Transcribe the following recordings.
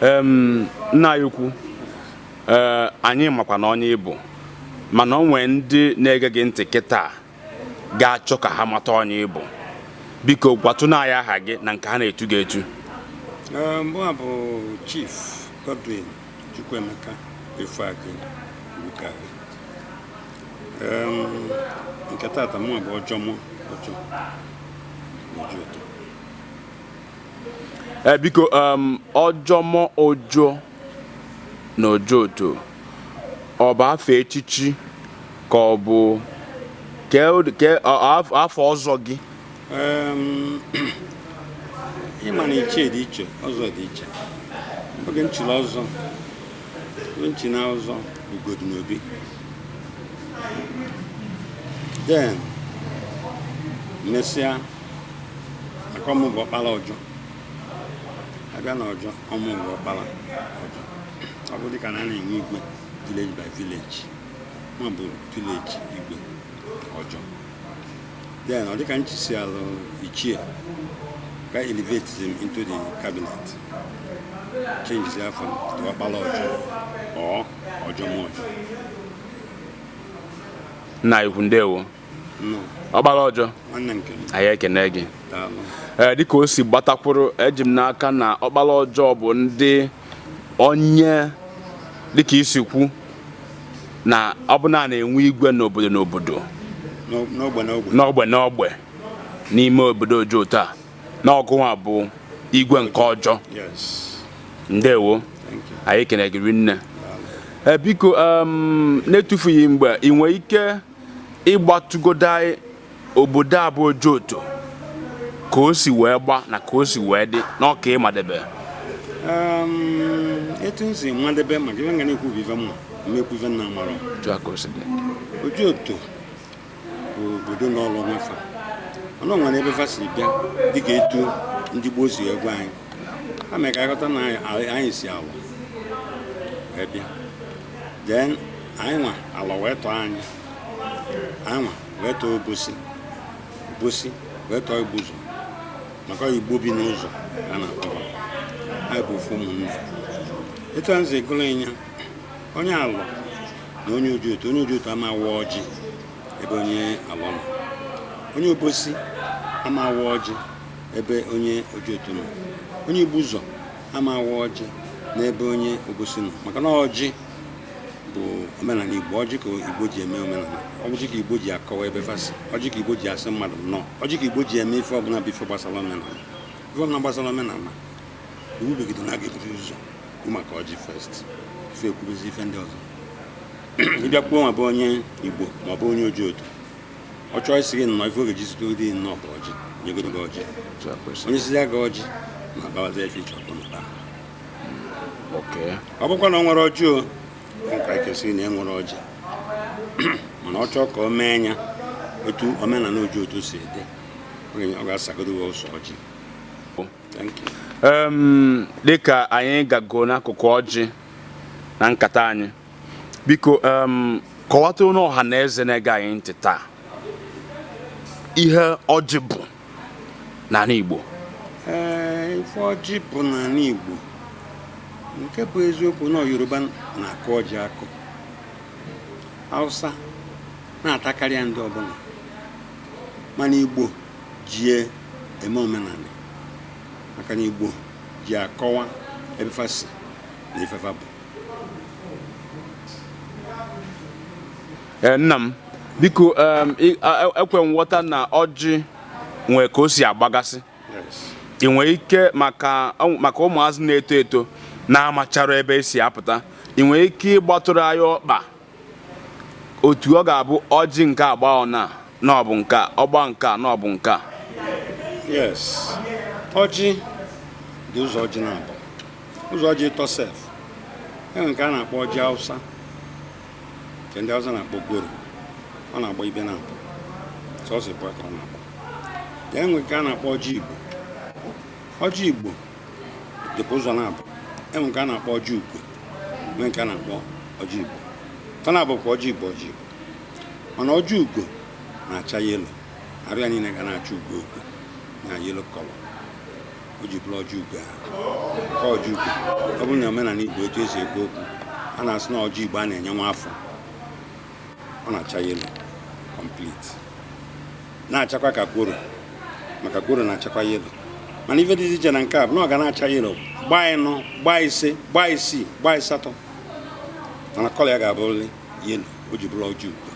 Nna anyị ukwu, ee, anyị makwa na onye ị bụ, mana o nwee ndị na-ege gị ntị kịta ga-achọ ka ha mata onye ị bụ. Biko gwatụna anyị aha gị na nke ha na-etu gị etu. Mụ bụ Chief Godwin Chukwuemeka Efuagụ Iwukaghe. Nke tata, mụ bụ Ọjọmọ Ọjọ Ojoto. Ee, biko, Ọjọmọ Ojo na Ojoto, ọ bụ afọ echichi ka ọ bụ ke afọ ọzọ gị? Ịma na ichie dị iche, ọzọ dị iche. Oge m chiri ọzọ, oge m chi na ọzọ bụ Godinobi. Then mesịa, maka ọmụ bụ ọkpara ọjọ, abịa na ọjọ, ọmụ bụ ọkpara ọjọ. Ọ bụ dịka na a na-enwe igwe village by village, mụ bụ village igwe ọjọ. Then ọ dịka nchisi alụ ichie ka elevate him into the cabinet, change ya from the ọkpara ọjọ or ọjọ mụ ọjọ. Nna anyị ukwu, ndewo. Nnọọ. Ọkpara ọjọ. Nwanne nke m. Anyị ekene gị. Daalụ. Ee, dịka o si gbatakwuru, eji m n'aka na ọkpara ọjọọ bụ ndị onye dịka isi kwu na ọ bụ na a na-enwe igwe n'obodo n'obodo, N'ogbe n'ogbe. N'ogbe n'ogbe n'ime obodo Ojoto a, na ọgụnwa bụ igwe nke ọjọọ. Yes. Ndewo. Thank you. Anyị ekene gị rinne. Daalụ. Ee, biko, na-etufughị mgbe, ị nwere ike ịgbatụgodo anyị obodo a bụ Ojoto, ka o si wee gba na ka o si wee dị n'ọka ịmadebe? Etu m si nwadebe, maka ife nga na-ekwu bụ ife mma mmekwu, ife nna marọ. Otu a ka o si dị. Ojoto bụ obodo n'ọlụ nwefa, mana o nwere ebe fa si bịa, dịka etu ndị gboo si egwu anyị ha mere ka anyị ghọta na anyị si alọ wee bịa. Then anyị nwa alọ wee tọọ anyị, anyị nwa wee tọọ Obosi, Obosi wee tọọ Igbuzọ, maka Igbo bi n'ụzọ ka a na-akpọ ha. Anyị bụ ofu ụmụnne. Etu anyị si gụrụ ịnya, onye alọ na onye Ojoto, onye Ojoto ama awa ọjị ebe onye alọ nọ, onye Obosi ama awa ọjị ebe onye Ojoto nọ, onye Igbuzọ ama awa ọjị n'ebe onye Obosi nọ, maka na ọjị bụ omenala Igbo. Ọjị ka Igbo ji eme omenala, ọjị ka Igbo ji akọwa ebe fasi, ọjị ka Igbo ji asị mmadụ nnọọ, ọjị ka Igbo ji eme ife ọbụla bụ ife gbasara omenala. Ife ọbụla gbasara omenala, iwu begide na a ga-eburu ụzọ kwu maka ọjị first, ife ekwubezi ife ndị ọzọ. Ịbịa kwuo nwa bụ onye Igbo ma ọ bụ onye Ojoto, ọ chọọ isi gị nnọọ, ife oge ji zite ụdị nnọọ bụ ọjị. Nyegodo gị ọjị. Otu a ka o si. Onye sizi gị ọjị na abawazi efe ịchọ ọkụ na ọ bụkwa na ọ nwere ọjị, o nkwa ikesịrị na e nwere ọjị, mana ọ chọọ ka o mee ya etu omenala Ojoto si dị, ọ ga-asagodo gị ụsọ ọjị. Thank you. Dịka anyị gago n'akụkụ ọjị na nkata anyị, biko, kọwatụrụ n'ọha na eze na-ege anyị ntị taa ihe ọjị bụ n'ala Igbo. Ee, ife ọjị bụ n'ala Igbo, nke bụ eziokwu na Yoruba na-akụ ọjị akụ, Hausa na-atakarị ya, ndị ọbụla, mana Igbo ji eme omenala, maka na Igbo ji akọwa ebe fa si na ifefa bụ. Ee, nna m, biko, ekwe m nghọta na ọjị nwee ka o si agbagasị. Ị nwere ike, maka ụmụazị na-eto eto na-amachara ebe esi apụta, ị nwere ike ịgbatụrụ anyị ọkpa otu ọ ga-abụ ọjị nke agba ọ na ọ bụ nke a, ọgba nke a na ọ bụ nke a? Yes, ọjị dị ụzọ ọjị na-abụ, ụzọ ọjị ịtọ sef. Enwe nke a na-akpọ ọjị Hausa, nke ndị Hausa na-akpọ goro. Ọ na-agba ibe na-abụ, sọsọ ịbụ ka ọ na-agba. Enwe nke a na-akpọ ọjị Igbo. Ọjị Igbo dịkwa ụzọ na-abụ. Enwe nke a na-akpọ ọjị ugo, nwee nke a na-akpọ ọjị Igbo. Ka na-abụkwa ọjị Igbo, ọjị Igbo, mana ọjị ugo na-acha yellow, arụ ya niile ga na-acha ugo ugo na yellow colour. O ji bụrụ ọjị ugo ahụ. Maka ọjị ugo, ọ bụrụ na omenala Igbo, etu esi ekwu okwu, a na-asị na ọjị Igbo a na-enye nwa afọ, ọ na-acha yellow complete, na-achakwa ka gworo, maka gworo na-achakwa yellow. Mana ife dị iche na nke a bụ na ọ ga na-acha yellow gbaa 4, gbaa 5, gbaa 6, gbaa 8, mana colour ya ga-abụrịrị yellow. O ji bụrụ ọjị ugo.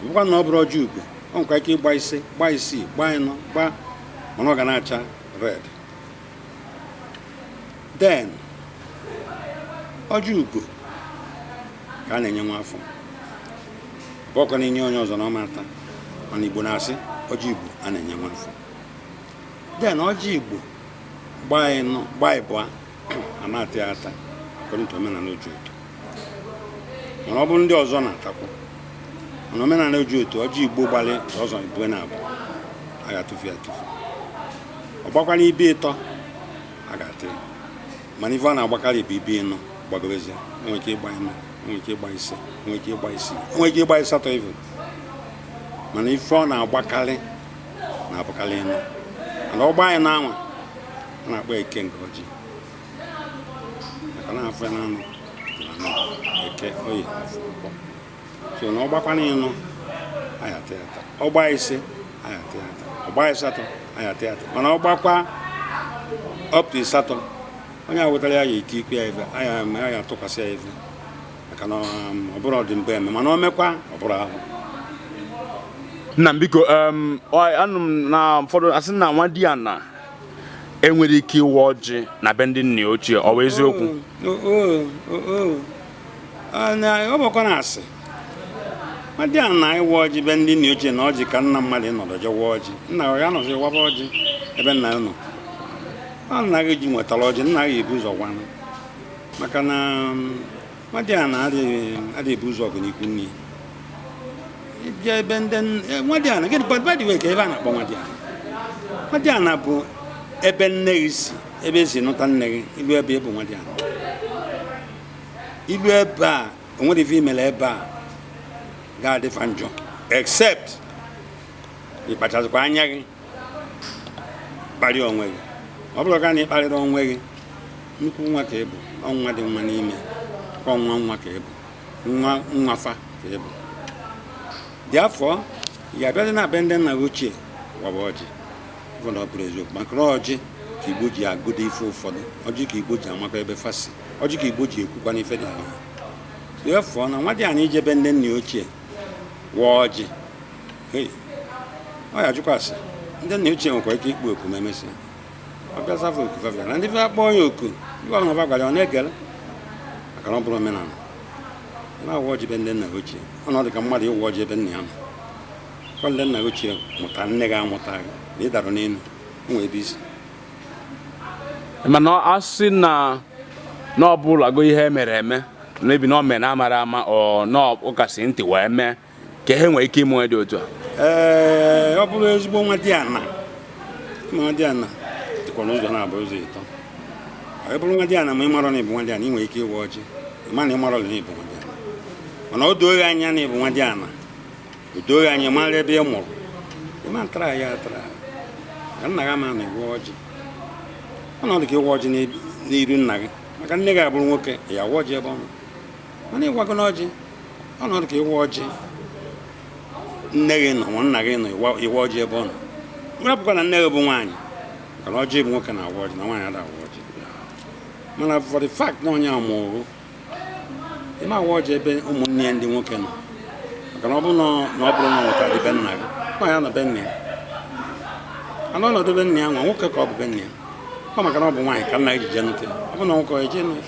Ọ bụkwa na ọ bụrụ ọjị ugo, ọ nwekwa ike ịgba 5, gbaa 6, gbaa 4, gbaa, mana ọ ga na-acha red. Then ọjị ugo ka a na-enye nwa afọ, bụọkwa na-enye onye ọzọ na ọma ata. Mana Igbo na-asị ọjị Igbo a na-enye nwa afọ. Then ọjị Igbo gbaa 4, gbaa 2, ama ata ya ata according to omenala Ojoto. Mana ọ bụrụ ndị ọzọ na-atakwu, mana omenala Ojoto, ọjị Igbo gbalị ọzọ ibue na abụọ, a ga-atụfu ya atụfu. Ọ gbakwana ibe 3, a ga-ata ya. Mana ife ọ na-agbakarị bụ ibe 4 gbagobezie. Enwere ike ịgba 4, enwere ike ịgba 5, enwere ike ịgba 6, enwere ike ịgba 8 even. Mana ife ọ na-agbakarị na-abụkarị 4. Mana ọ gbaa 4 anwa, a na-akpọ eke nke ọjị, maka na afọ na anụ na anụ, eke, oye, afọ, nkwọ. So na ọ gbakwana 4, anyị ata ya ata. Ọ gbaa 5, anyị ata ya ata. Ọ gbaa 8, anyị ata ya ata. Mana ọ gbakwa up to 8, onye a wetara ya, ya eti ikwe ya ife, anyị atụkwasị ya ife, maka na ọ bụrụ ọdị mbụ eme, mana o mekwa, ọ bụrụ ahụ. Nna m, biko, anụ m na ụfọdụ asị na nwa di ya na enwere ike ịwa ọjị na be ndị nna ya ochie. Ọ bụ eziokwu? Ọ bụkwa na asị nwa di ya na ịwa ọjị be ndị nna ochie, na ọjị ka nna mmadụ nọdụ je wa ọjị. Nna ya nọzi waba ọjị ebe nna ya nọ. Ọ nna gị ji nwetara ọjị, nna gị ebu ụzọ gwanụ, maka na nwa di ya na adịghị ebu ụzọ ọgụ n'ikwu nne ya. Ịbịa ebe ndị nwa di ya na gịnị? By the way, ka ebe a na-akpọ nwa di ya na, nwa di ya na bụ ebe nne gị si, ebe esi nụta nne gị. Ilu ebe ị bụ nwa di ya na, ilu ebe a, o nwere ife imere ebe a ga-adịfa njọ, except ịkpachazikwa anya gị kparịa onwe gị. Ọ bụrụ ka na ịkparịrị onwe gị, nnukwu nwa ka ị bụ. Ọnwa dị nwa n'ime ka ọnwa nwa ka ị bụ, nwa nwafa ka ị bụ. Dị afọ ị ga-abịazi na be ndị nna gị ochie waba ọjị, bụ na ọ bụrụ eziokwu, maka na ọjị ka Igbo ji agụdo ife ụfọdụ, ọjị ka Igbo ji amakwa ebe fasi, ọjị ka Igbo ji ekwukwa n'ife dị anya. Therefore, na nwa dị anyị ijebe ndị nna ya ochie waa ọjị, hey, ọ ya jụkwa asị ndị nna ochie nwekwara ike ikpu oku ma emesịa ọ bịa zafa oku fa na ndị fa kpọọ ya oku. Ndị ọbụla fa gwara ya, ọ na-egere, maka na ọ bụrụ omenala ị na-awa ọjị be ndị nna ochie. Ọ na ọ dị ka mmadụ ịwa ọjị ebe nna ya nọ. Kwa ndị nna ochie mụta nne gị, amụta gị na ịdarụ n'elu nwee ebe isi. Mana a sị na na ọ bụlago ihe mere eme mebi na o mere na amara ama, ọ na ụkasị ntị wee mee ka ihe nwere ike ime dị otu a. Ee, ọ bụrụ ezigbo nwa di ana, nwa di ana dịkwa n'ụzọ na-abụ ụzọ ịtọ. Ọ bụrụ nwa di ana, ma ị marọ na ịbụ nwa di ana, ị nwere ike ịwa ọjị ịma na ị marọ na ịbụ nwa di ana. Mana o doo gị anya na ịbụ nwa di ana, o doo gị anya, mara ebe ị mụrụ, ịma ntara ya atara ka nna gị ama na ịwa ọjị. Ọ na ọ dị ka ịwa ọjị n'iru nna gị, maka nne gị abụrụ nwoke, ya awa ọjị ebe ọ nọ. Mana ịwago n'ọjị, ọ na ọ dị ka ịwa ọjị nne gị nọ ma nna gị nọ, ịwa ọjị ebe ọ nọ. Rapụkwa na nne gị bụ nwaanyị, maka na ọjị bụ nwoke na-awa ọjị, na nwaanyị ada awa ọjị. Mana for the fact na onye amụrụ, ị ma awa ọjị ebe ụmụnne ya ndị nwoke nọ, maka na ọ bụrụ na ọ bụrụ na ọ nwetara dị be nna gị, ọ ya nọ be nna ya, ana ọnọdụ be nna ya nwa nwoke ka ọ bụ be nna ya. Ọ maka na ọ bụ nwaanyị ka nna gị ji jee nụta ya. Ọ bụ na nwoke ọ eje nụ ya,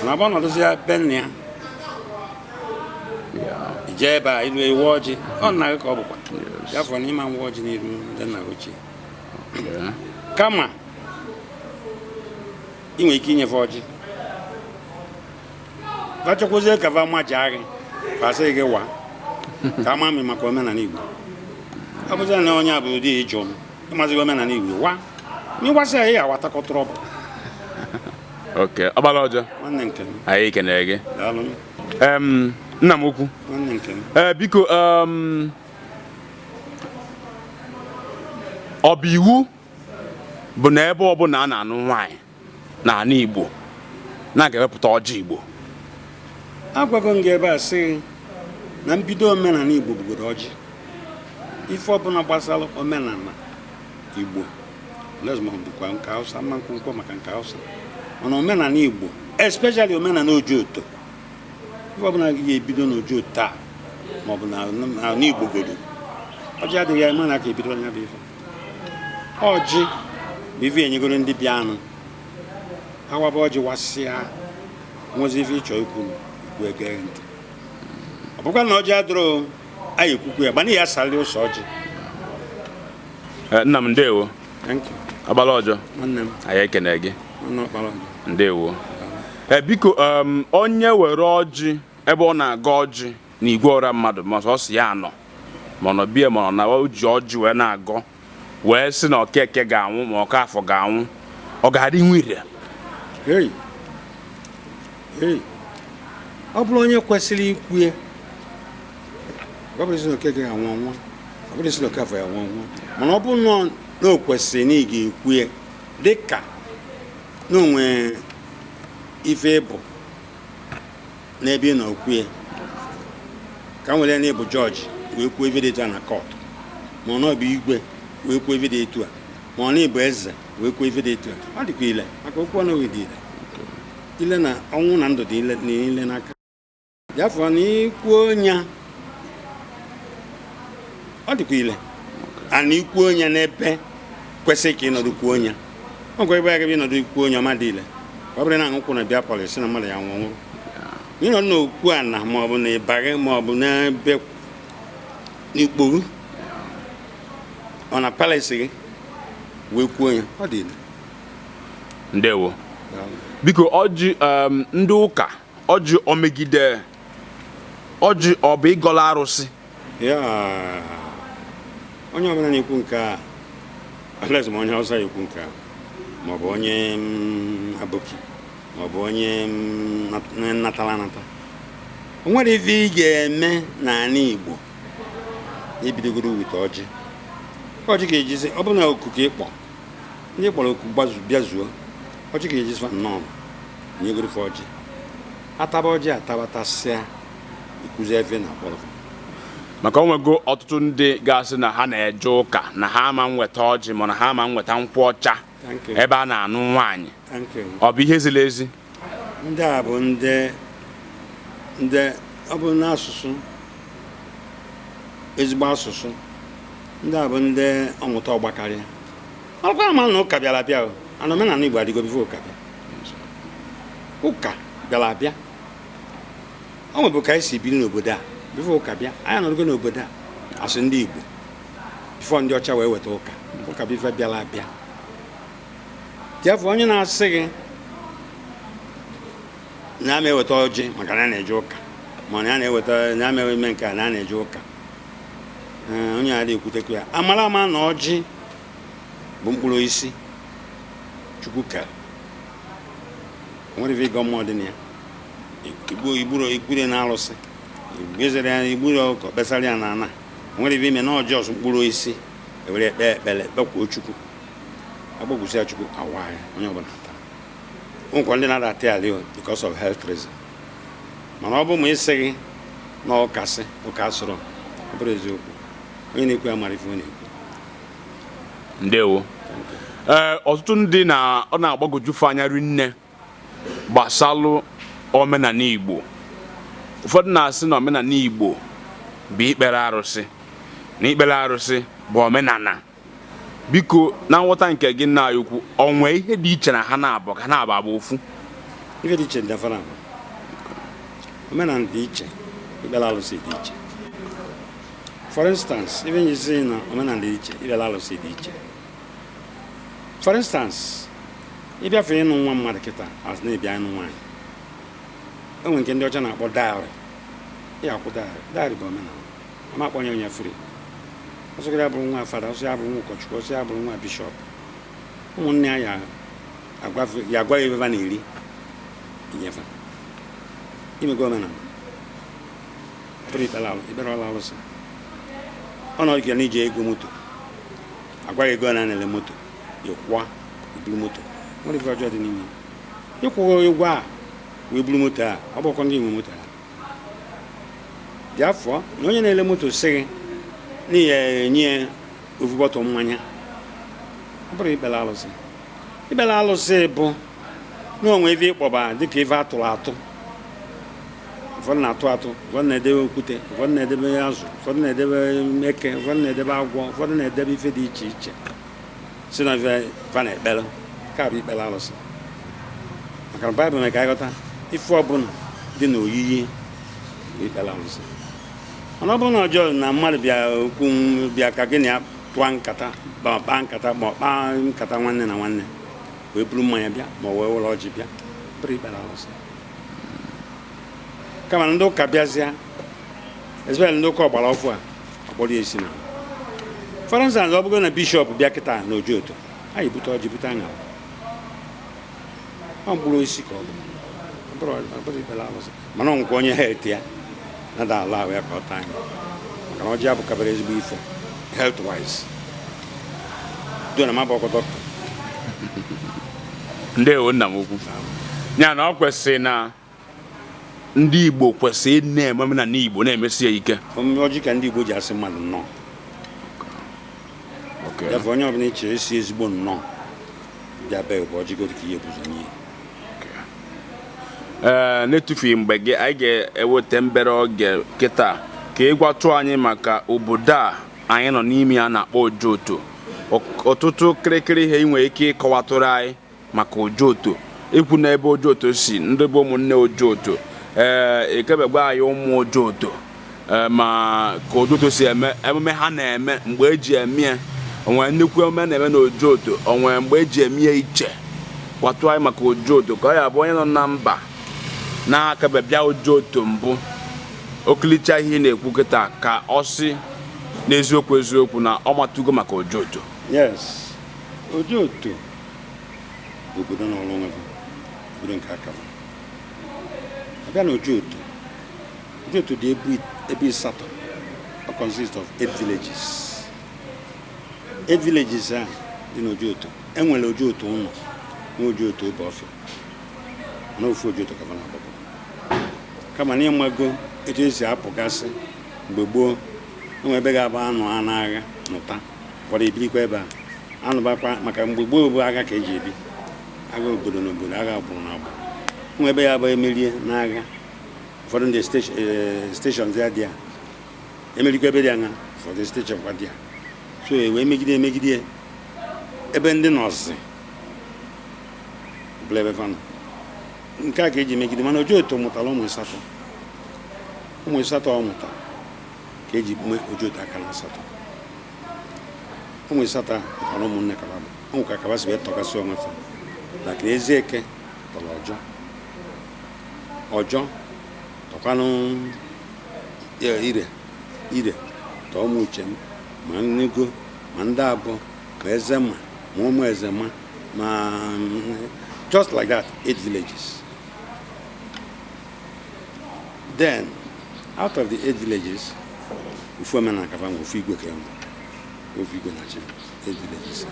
mana ọ bụ ọnọdụzi ya be nna ya, ijee ebe a ilu iwe ọjị, ọ nna gị ka ọ bụkwa. Ya fọrọ na ịma nwa ọjị n'iru ndị nna gị ochie, kama ị nwere ike inyefe ọjị, va chọkwazie ka va maja gị, ka asị gị wa ka ama mi, maka omenala Igbo. Ọ bụzi na onye a bụ ụdị ịjụ m ịmazighị omenala Igbo wa, ma ịgbasị ya, ị ga-awatakọtụrụ ọbụ. Ok, ọgbara ọjọọ. Nwanne nke m. Anyị kenere gị. Daalụ. Nna m ukwu. Nwanne nke m. Ee, biko, ọ bụ iwu Bụ na ebe ọbụla a na-anụ nwaanyị n'ala Igbo na ga-ewepụta ọjị Igbo. Agwago m gị ebe a sị na mbido omenala Igbo bụgodo ọjị. Ife ọbụla gbasara omenala Igbo, lesma bụkwa nke Hausa mma nkwụnkwọ maka nke Hausa, mana omenala Igbo, especially omenala Ojoto, ife ọbụla ga-ebido n'Ojoto a maọbụ na Igbo godo, ọjị adịghị ya mana aka ebido ya bụ ife. Ọjị bụ ife enyegoro ndị bịanụ awaba ọjị wasịa nwezi ife ịchọ ikwu ikwu ege ntị. Ọ bụkwa na ọjị adịrọ, anyị ekwukwu ya gbana ya asalị ụsọ ọjị. Nna m, ndewo. Thank you. Agbala ọjọọ. Nwanne m. Anyị ekene gị. Nwanne ọkpara ọjị. Ndewo. Biko, onye were ọjị ebe ọ na-aga ọjị na igwe ọra mmadụ, ma ọ sị ya nọ, ma ọ nọ bie, ma ọ na o ji ọjị wee na-agọ wee sị na Okeke ga-anwụ ma Ọkafọ ga-anwụ, ọ ga-adị nwire? Hey. Hey. Ọ bụrụ onye kwesịrị ikwu ya, ọ bụrụ sị na Okeke ga-anwụ ọnwụ, ọ bụrụ sị na Okafọ ya anwụ ọnwụ, mana ọ bụrụ na o kwesịrị na ị ga-ekwu ya dịka na o nwee ife ịbụ n'ebe ị nọ kwu ya, ka m were na ịbụ jọji wee kwuo ife dị etu a na court, ma ọ na ọ bụ igwe wee kwuo ife dị etu a, ma ọ na ịbụ eze wee kwuo ife dị etu a, ọ dịkwa ile maka okwu ọnụ dị ile ile na ọnwụ na ndụ dị ile niile n'aka ya fọ na ikwuo ya, ọ dịkwa ile ana ikwuo ya n'ebe kwesịrị ka ịnọdụ kwuo ya. Ọ gwara ebe ya ịnọdụ kwuo onye ọma dị ile. Ọ bụrụ na aṅụkwụ na bịa pọlịsị na mmadụ ya nwụọ nwụrụ, ịnọ n'okwu ana maọbụ na ịbaghị maọbụ n'ebe n'ikporu ọ na palace gị wee kwuo ya, ọ dị ile. Ndewo. Biko, ọjị, ndị ụka, ọjị omegide ọjị, ọ bụ ịgọla arụsị? Ya onye ọbụla na-ekwu nke a, unless ma onye Hausa ekwu nke a, maọbụ onye aboki, maọbụ onye natara anata, o nwere ife ị ga-eme n'ala Igbo na-ebidogoro wite ọjị. Ọjị ga-ejizi ọ bụrụ na okuku ịkpọ ndị kpọrọ oku gbazu bịazuo, ọjị ga-ejizi fa nnọọ nyegoro fa ọjị, ataba ọjị, atabatasịa, ikwuzi efe na akpọrọ fa. Maka onwego ọtụtụ ndị ga-asị na ha na-eje ụka na ha ama nweta ọjị, mana ha ama nweta nkwụ ọcha Thank you. ebe a na-anụ nwaanyị. Thank you. Ọ bụ ihe ziri ezi? Ndị a bụ ndị ọ bụ n'asụsụ, ezigbo asụsụ, ndị a bụ ndị ọmụta ọgbakarịa ọkwa ama na ụka bịara abịa o. Ana omenala Igbo adịgo before ụka bịa. Ụka bịara abịa, o nwebụ ka anyị si biri n'obodo a before ụka bịa. Anyị anọrọgo n'obodo a asụ ndị Igbo before ndị ọcha wee weta ụka. Ụka bụ ife bịara abịa. Therefore, onye na-asị gị na ama eweta ọjị maka na a na-eje ụka, ma na ya na-eweta na ama eme nke a na a na-eje ụka. Ee, onye a na-ekwutekwa ya amara ama na ọjị bụ mkpụrụ osisi Chukwu kere. O nwere ife ịgọ mmụọ dị na ya. Igbu igburu igbure na arụsị igbezere ya, igburu ọkụkọ kpesara ya na ana. O nwere ife ime na ọjọọ mkpụrụ osisi ewere ekpe ekpere kpekwuo Chukwu, agbagwusi ya Chukwu awa ya, onye ọbụla ata. Nkwa ndị na-ada ata ya o because of health reason, mana ọ bụ ma ịsị gị na ụka sị ụka sụrụ, ọ bụrụ eziokwu, onye na-ekwu ya mara ife ọ na-ekwu. Ndewo. Ee, ọtụtụ ndị na ọ na-agbagwojufe anya rinne gbasalụ omenala Igbo. Ụfọdụ na-asị na omenala Igbo bụ ikpere arụsị, na ikpere arụsị bụ omenala. Biko, na nghọta nke gị, nna anyị ukwu, ọ nwee ihe dị iche na ha na-abụ ka ha na-abụ abụ ofu? Ife dị iche ndafara bụ omenala dị iche, ikpere alụsị dị iche. For instance, ife nji na omenala dị iche, ikpere alụsị dị iche, for instance, ịbịafe ịnụ nwa mmadụ kịta, as na-ebịa ịnụ nwaanyị, e nwere nke ndị ọcha na-akpọ dowry. Ị akwụ dowry. Dowry bụ omenala. Ama akpọnye onye free. Ọsọ ya bụrụ nwa fada, ọsọ ya bụrụ nwa ụkọchukwu, ọsọ ya bụrụ nwa bishọp, ụmụnne ya ya agwa ya ebe ha na-eri inyefa imego omenala. Ọ bụrụ ikpere ikpere ọla alụsị, ọnọdụ ka na iji ego moto, agwa ya ego na na-ele moto, ịkwụọ. Iburu moto nwere ife ọjọọ dị n'ime ya. Ịkwụghị ụgwọ a wee buru moto a, ọ bụkwa ndị nwe moto a dị afọ na onye na-ele moto sị gị na ya enye ya ofu bottle mmanya, ọ bụrụ ikpere alụsị. Ikpere alụsị bụ na onwe ife ịkpọba dịka ife atụrụ atụ. Ụfọdụ na-atụ atụ, ụfọdụ na-edebe okwute, ụfọdụ na-edebe azụ, ụfọdụ na-edebe eke, ụfọdụ na-edebe agwọ, ụfọdụ na-edebe ife dị iche iche si na ife fa na-ekpere ka bụ ikpere alụsị, maka na Baịbụl mere ka anyị ghọta ife ọbụla dị n'oyiyi bụ ikpere alụsị. Mana ọ bụrụ na ọjọọ na mmadụ bịa okwu bịa ka gị na ya tụọ nkata ma kpaa nkata ma ọ kpaa nkata nwanne na nwanne wee buru mmanya bịa ma ọ wee were ọjị bịa, bụrụ ikpere alụsị. Kama na ndị ụka bịazịa, especially ndị ụka ọgbara ọfụ a, ọkpọrọ ya esi na, for instance, ọ bụrụ na bishọp bịa kịta na Ojoto, anyị bute ọjị, bute aṅara, ọ mkpụrụ osisi ka ọ bụ. Ọ bụrụ ikpere alụsị, mana ọ nwekwa onye health ya nada ala ahụ ya ka ọ taa anyị, maka na ọjị abụkabara ezigbo ife health wise do na mabụ ọkwa dọkịta. Ndewo, nna m ukwu. Ya na ọ kwesịrị na ndị Igbo kwesịrị ịdị na-eme omenala Igbo, na-emesi ya ike. Omume ọjị ka ndị Igbo ji asị mmadụ nnọọ. Ya bụ onye ọbụla iche esi ezigbo nnọọ bịa bee bụ ọjị godo ka ihe bụ ụzọ nye ya. Ee, n'etufughị mgbe gị, anyị ga-eweta mbere oge kịta ka ị gwatụ anyị maka obodo a anyị nọ n'ime ya na-akpọ Ojoto. Ọtụtụ kịrịkịrị ihe ị nwere ike ịkọwatụrụ anyị maka Ojoto, ikwu n'ebe Ojoto si, ndị bụ ụmụnne Ojoto, ee, ekebegba anyị ụmụ Ojoto, ee, ma ka Ojoto si eme emume ha na-eme, mgbe eji eme ya, onwere nnukwu emume na-eme n'Ojoto, onwere mgbe eji eme ya iche. Gwatụ anyị maka Ojoto ka ọ ya bụ onye nọ na mba na-akabe bịa Ojoto mbụ, okilicha ihe ị na-ekwu kịta ka ọ sị n'eziokwu eziokwu na ọ matụgo maka Ojoto. Yes, Ojoto bụ obodo n'ọrụ onwe ha, obodo nke aka ha. Abịa na Ojoto, Ojoto dị ebe ịsatọ. Ọ consist of eight villages. Eight villages a dị n'Ojoto, enwere Ojoto ụlọ, nwe Ojoto obe ọfịa, mana ofu Ojoto ka fa na-agbapụ. Kama na ịmago etu esi apụgasị mgbe gboo, enwe ebe ga-abụ anụ a n'agha nụta, ụfọdụ ebirikwa ebe a anụbakwa, maka mgbe gboo bụ agha ka eji ebi, agha obodo na obodo, agha agbụrụ na agbụrụ. Enwe ebe ya bụ emerie n'agha, ụfọdụ ndị stations ya dị ya emerikwa ebe dị anya, ụfọdụ station kwa dị ya so e wee megide emegide ebe ndị nọọsụ bụla ebe fa nọ. Nke a ka eji megide. Mana Ojoto mụtara ụmụ asatọ. Ụmụ asatọ ọ mụtara ka eji mee Ojoto aka na asatọ. Ụmụ asatọ a bụkwara ụmụnne kaba bụ ụmụ ka kaba si wee tọgasị onwe fa. Lakịrị Ezieke tọrọ ọjọ, ọjọ tọkwanụ ya, ire ire tọọ ụmụ uche m, ma nnego, ma ndị abụọ, ma eze, ma ụmụ eze, ma just like that, eight villages. Then out of the eight villages, ofu omenala kafa nwe, ofu igwe ka enwe, ofu igwe na-achị eight villages.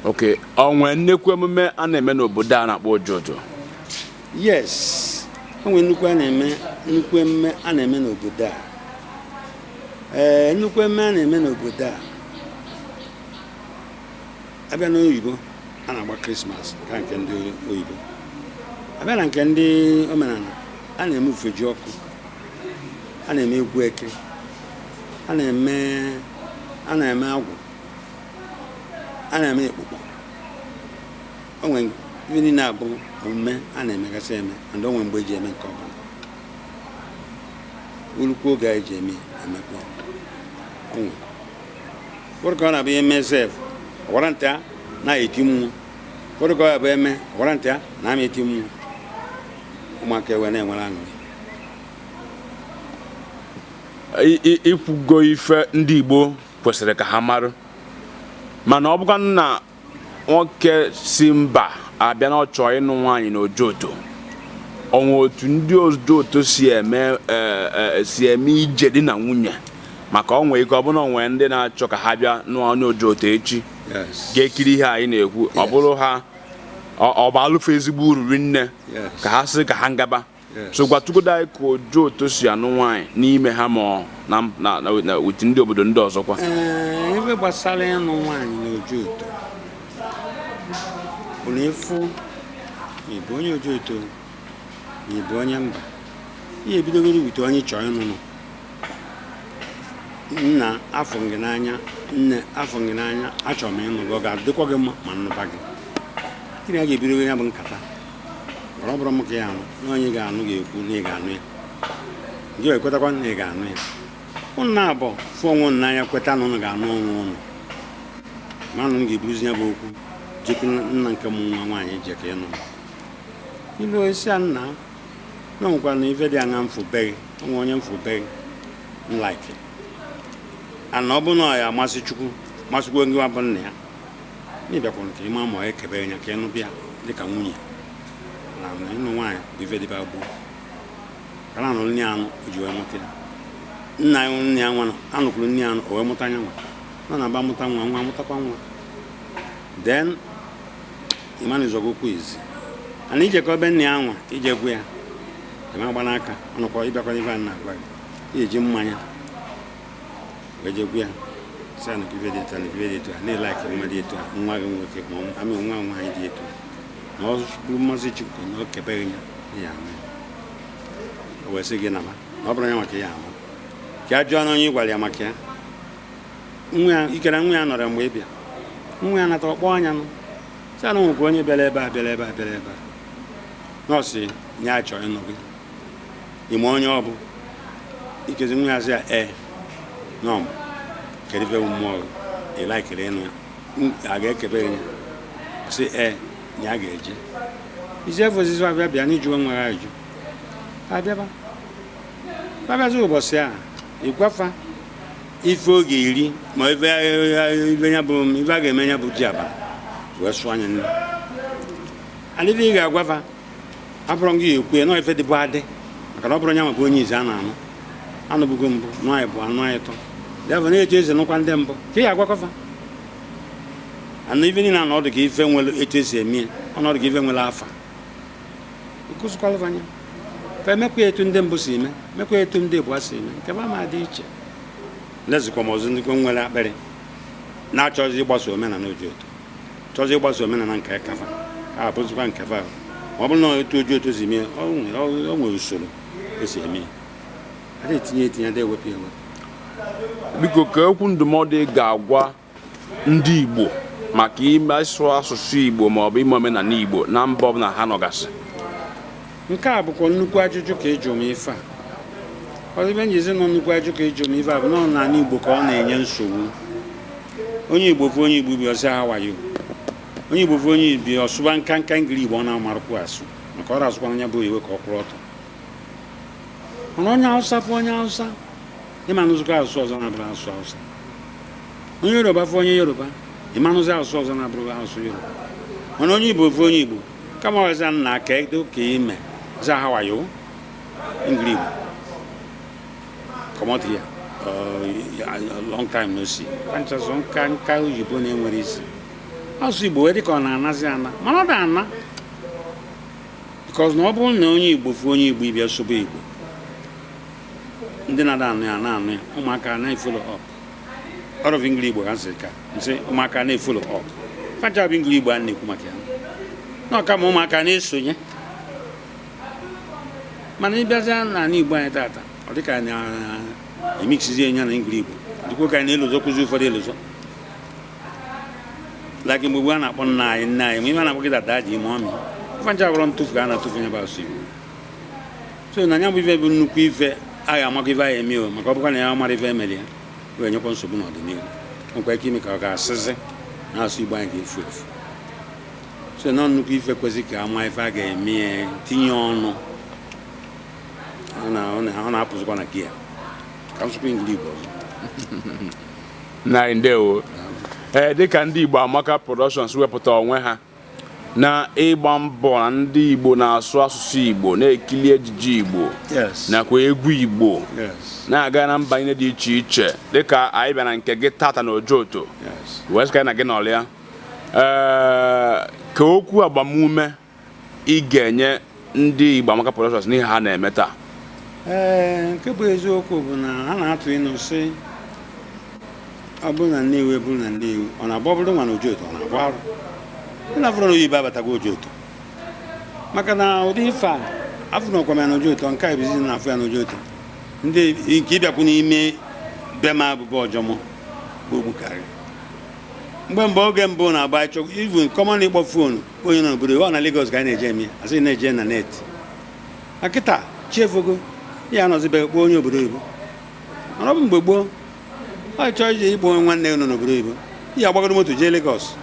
Ok, ọ nwee nnukwu emume a na-eme n'obodo a na-akpọ Ojoto? Yes, o nwere nnukwu a na-eme, nnukwu emume a na-eme n'obodo a. Ee, nnukwu emume a na-eme n'obodo a, abịa n'oyibo a na-agba Christmas ka nke ndị oyibo, abịa na nke ndị omenala, a na-eme ufeji ọkụ, a na-eme egwu eke, a na-eme agwụ, a na-eme ekpukpo. O nwere ihe niile abụ omume a na-emegasị eme, and o nwere mgbe eji eme nke ọbụla. Urukwu oge anyị ji eme ya, emekwa ya. O nwere ụfọdụ ka ọ na-abụ eme sef ọwara ntị a na-eti mmụọ, ụfọdụ ka ọ ya bụ eme ọwara ntị a na-ama eti mmụọ, ụmụaka ewe na-enwere aṅụrị. Ikwugo ife ndị Igbo kwesịrị ka ha marụ, mana ọ bụkwa na nwoke si mba abịa na ọ chọọ ịnụ nwaanyị n'Ojoto, onwe otu ndị Ojoto si eme, si eme ije di na nwunye? Maka ọ nwee ike ọ bụrụ na o nwee ndị na-achọ ka ha bịa nụọ onye Ojoto echi ga-ekiri ihe anyị na-ekwu, ọ bụrụ ha ọ bụ alụfe ezigbo uru rinne ka ha sị ka ha ngaba. So gwatụgodo anyị ka Ojoto si anụ nwaanyị n'ime ha, ma ọ na with ndị obodo ndị ọzọkwa. Ee, ife gbasara ịnụ nwaanyị na Ojoto bụ na ịfụ na ịbụ onye Ojoto na ịbụ onye mba, ihe ebidogoro wute onye chọọ ịnụnụ. Nna, afọ gị n'anya. Nne, afọ gị n'anya. Achọrọ m ịnụ gị. Ọ ga-adịkwa gị mma ma nnụba gị. Gịnị a ga-ebidogo ya bụ nkata? Ọ bụrụ m ka ya anụ na onye ga-anụ ga-ekwu na ị ga-anụ ya, gị ekwetakwa na ị ga-anụ ya. Ụnụ na-abụ fụ onwe ụnụ n'anya, kweta na ụnụ ga-anụ onwe ụnụ, ma ụnụ ga-eburuzi ya bụ okwu jekwu nna nke mụ nwa nwaanyị je ka ịnụ ilu isi a. Nna na nwekwa na ife dị anya mfụbeghị onwe onye mfụbeghị nlaiki ana. Ọ bụ na ọ ya amasị Chukwu, masịkwa gị nwa bụ nna ya, na ịbịakwara ka ịma ma ọ ekebe ya ka ịnụ bịa dịka nwunye. Na ịnụ nwaanyị bụ ife dịba gboo ka na anụrụ nne ya anụ, o ji wee mụta ya. Nna ya, nne ya nwa anụkwuru nne ya anụ, o wee mụta anya nwa nọ na-aba mụta nwa, nwa mụtakwa nwa. Then ịmanụzọgokwu okwu izi ana ijekọ ebe nna ya nwa ije gwu ya, ịma agba n'aka ọnụkwa ịbịakwa ife a na-agwa gị, iji mmanya wee jegwu ya, sị ya na ife dị etu a na ife dị etu a na-elaki nwa dị etu a, nwa gị nwoke ma ọ amị nwa nwaanyị dị etu a, na ọ bụrụ mmasị Chukwu na o kebeghị ya na ya ama ya. O wee sị gị naba na ọ bụrụ ya maka ya ama ka a jụọ na onye ị gwara ya maka ya. Nwa ya ikere nwa ya nọrọ mgbe ị bịa, nwa ya nata ọkpọ anya nụ, sị na nwekwa onye bịara ebe a, bịara ebe a, bịara ebe a, nọọsụ ya achọ ịnụ gị, ime onye ọ bụ ikezi. Nwa ya sị ya ee nọm, kedu ife bụ mmụọ gị ị laikiri ịnụ ya? A ga-ekebe ya? Ọ sị ee, na ya ga-eje izi efe ozizi abịa bịa n'ijụwa nwa ya ajụ abịaba abịazi ụbọchị a ịgwafa ife oge iri ma ife ife ya bụ ife a ga-eme ya bụ ji abalị wee sụọ anya nne and ife ị ga-agwafa abụrụ gị ekwu ya nọ ife dịbụ adị, maka na ọ bụrụ ya maka onye izi a na-anụ anụbugo mbụ nụ anyị bụ anụ anyị tọ ya bụ na-etu ezi nụkwa ndị mbụ ka ị ga-agwakọfa anụ ife niile ọnọdụ ka ife nwere etu esi eme ya, ọnọdụ ka ife nwere afa kụzikwalụ anya fa emekwa etu ndị mbụ si eme, mekwa etu ndị ịbụa si eme nke ba ma dị iche. Lezikwa m ọzọ, ndị nwere akpịrị na-achọzi ịgbaso omenala Ojoto, chọzi ịgbaso omenala nke kafa ka abụzikwa nke fa, ma ọ bụrụ na etu Ojoto si mee, o nwere usoro esi eme ya, a na-etinye etinye, ada ewepụ ewepụ. Biko, ka okwu ndụmọdụ ị ga-agwa ndị Igbo maka ime ịsụ asụsụ Igbo ma ọ bụ ime omenala Igbo na mba ọbụla ha nọgasị. Nke a bụkwa nnukwu ajụjụ ka ịjụ m ife a. Ọzọ ibe njizi nọ nnukwu ajụjụ ka ịjụ m ife a bụ na ọ n'ala Igbo ka ọ na-enye nsogbu. Onye Igbo fụ onye Igbo bi, ọsị ha wayo. Onye Igbo fụ onye Igbo, ọsụba nka nka ngiri Igbo ọ na-amarụkwu asụ, maka ọ rasụkwa anya bụ iwe ka ọ kwụrụ ọtọ. Mana onye Hausa fụ onye Hausa, ịma nụzikwa asụsụ ọzọ na-abụrụ asụsụ Hausa. Onye Yoruba fụ onye Yoruba, ịma nụzi asụsụ ọzọ na-abụrụ asụsụ Yoruba. Mana onye Igbo fụ onye Igbo, kama ọzọ nna kedu ka ime za ha wayo ngiri Igbo, come out here, long time no see. Kanchasụ nka nka oyibo na-enwere isi. Asụsụ Igbo wee dị ka ọ na-anazi ana, mana ọ da-ana because na ọ bụrụ na onye Igbo fụ onye Igbo ịbịa sobe Igbo, ndị na-ada anụ ya na-anụ ya, ụmụaka na-efollow up ọrụ ngili Igbo. Ha sị ka nsị ụmụaka na-efollow up kacha bụ ngili Igbo a na-ekwu maka ya na ọka ma ụmụaka na-esonye. Mana ịbịazịa n'ala Igbo anyị tata, ọ dịka na-emixizi ya na ngili Igbo, dịkwa ka anyị na-elozokwuzi ụfọdụ elozo, like mgbe gboo a na-akpọ nna anyị nne anyị, ma ihe a na-akpọ gị dada ji ma ọmị ife ncha bụrụ ntụfu ka a na-atụfu ya bụ asụ Igbo. So na ya bụ ife bụ nnukwu ife a ga-amakwa ife anyị eme o, maka ọ bụkwa na ya mara ife emere ya wee nyekwa nsogbu n'ọdịnihu, nwekwa ike ime ka ọ ga-asịzi na asụ Igbo anyị ga-efu efu. So na nnukwu ife kwesịrị ka ama ife a ga-eme ya, tinye ọnụ. Ọ na-apụzikwa na gia ka m sụkwa ngili Igbo ọzọ. Na ndewo. Ee, dịka ndị Igbo Amaka Productions wepụta onwe ha Na ịgba mbọ na ndị Igbo na-asụ asụsụ Igbo, na-ekili ejije Igbo nakwa egwu Igbo, na-aga na mba niile dị iche iche, dịka anyị bịa na nke gị tata na Ojoto wee sị ka anyị na gị nọrịa. Ee, ka okwu agbamume ị ga-enye ndị Igbo Amaka Productions n'ihe ha na-eme taa. Ee, nke bụ eziokwu bụ na ha na-atụ ịnụ sị ọ bụrụ na Nnewi bụrụ na Nnewi ọ na-agba, ọ bụrụ nwa na Ojoto ọ na-agba arụ. Ị na-afụrụ na oyibo abatago Ojoto, maka na ụdị ife a afụnọkwa m ya na Ojoto. Nke a bụ na afụ ya na Ojoto, ndị nke ịbịakwu n'ime be m abụbụ ọjọmọ bụ ogbukarị. Mgbe mbụ, oge mbụ na-agba ịchọ even common ịkpọ phone onye nọ n'obodo ọ na Lagos ka anyị na-eje eme ya, asị na-eje na net. Na kịta chiefogo ya anọzibeghị kpọọ onye obodo oyibo. Mana ọ bụ mgbe gboo, ọ chọọ ije ịkpọ nwanne gị nọ n'obodo oyibo, ya agbagoro moto jee Lagos.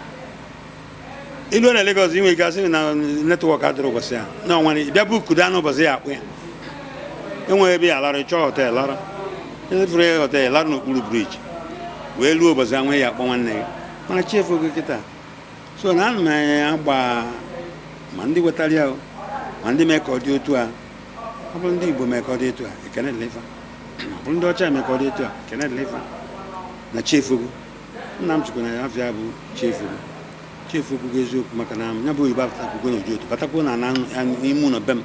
Iluo na Lagos, inwe ike asị na network adịrị ụbọchị ya na ọnwa bịa bukudo anụ ụbọchị ya akpụ ya. Enweghị ebe ya lara, chọọ hotel lara, efere ya hotel lara n'okpuru bridge wee luo ụbọchị anwe ya akpọ nwanne gị. Mana chiefogo kịta. So na ana m agba ma ndị wetara ya o, ma ndị mee ka ọ dị otu a. Ọ bụrụ ndị Igbo mee ka ọ dị etu a, ekene dịrị fa. Ọ bụrụ ndị ọcha mee ka ọ dị etu a, ekene dịrị fa. Na chiefogo nna m chukwu na ya afịa bụ chiefogo, chiefogo bụ eziokwu, maka na ya bụ oyibo abatakwugo na Ojoto, batakwuo na n'ime ụlọ be m,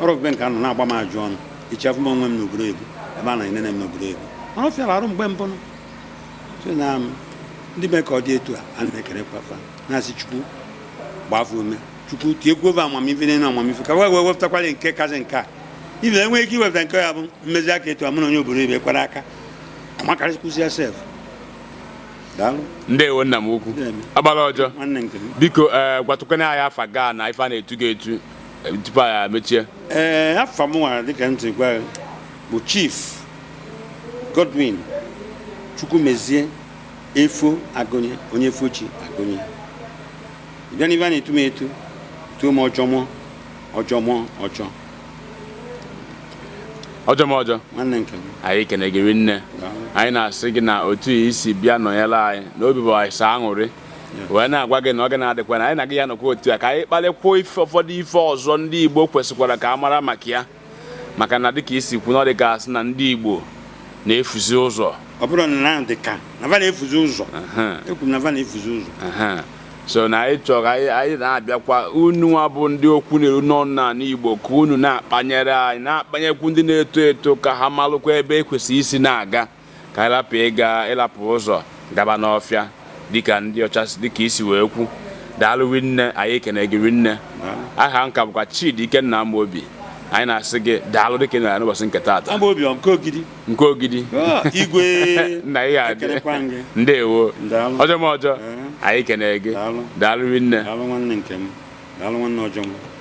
ọrụ be nke anọ na-agba m ajụ ọnụ ichi afụ m onwe m n'obodo oyibo ebe a na-enene m n'obodo oyibo. Mana ọ fịara arụ mgbe mbụ nụ. So na ndị mee ka ọ dị etu a, ana m ekelekwa fa, na-asị Chukwu gbaa afọ ume, Chukwu tiekwuo ofe amamife n'elu amamife, ka wee wee wepụtakwara nke kazi nke a ibe enweghị ike iwepụta nke ya bụ mmezi aka etu a mụ na onye obodo ibe kwara aka amakarịkwụzi ya sef. Daalụ. Ndewo, nna m ukwu. Ndewo. Agbala ọjọọ. Nwanne nke m. Biko, ee, gwatụkwana anyị afa gaa na ife a na-etu gị etu tupu anyị emechie. Ee, afa m nwara dịka m si gwa gị bụ Chief Godwin Chukwumezie Efo Agụnye, onye Fochi Agụnye. Ị bịa n'ife a na-etu m etu, tuo m ọjọmọ ọjọmọ ọjọ. Ọjọọ m ọjọọ. Nwanne nke m. Anyị kene gị rinne. Daalụ. Anyị na-asị gị na otu i si bịa nọnyere anyị n'obi bụ anyị sa aṅụrị, wee na-agwa gị na oge na-adịkwa na anyị na gị ya nọkwa otu a, ka anyị kparịkwuo ife ụfọdụ, ife ọzọ ndị Igbo kwesịkwara ka a mara maka ya, maka na dịka isi kwu na ọ dị ka asị na ndị Igbo na-efuzi ụzọ. Ọ bụrụ na na dị ka na va na-efuzi ụzọ, ekwu m na va na-efuzi ụzọ. Aha. So na anyị chọrọ anyị na-abịakwa unu nwa bụ ndị okwu na-eru n'ọnụ n'ala Igbo, ka unu na-akpanyere anyị, na-akpanyekwu ndị na-eto eto, ka ha malụkwa ebe ekwesịrị isi na-aga, ka anyị rapụ ịga ịlapụ ụzọ gaba n'ọfịa dịka ndị ọcha dịka isi wee kwu. Daalụ rinne, anyị ekene gị rinne. Aha nka bụkwa Chidi Ikenna Amobi. Anyị na-asị gị daalụ dịka ị nọrọ n'ụbọchị nke taata. Ama obi nke Ogidi. Nke Ogidi. Oh, igwe. Nna, ị ga-adị. Ekelekwa m gị. Ndewo. Daalụ. Ọjọọ m ọjọọ. Anyị kene gị. Daalụ. Daalụ rinne. Daalụ, nwanne nke m. Daalụ, nwanne ọjọọ m.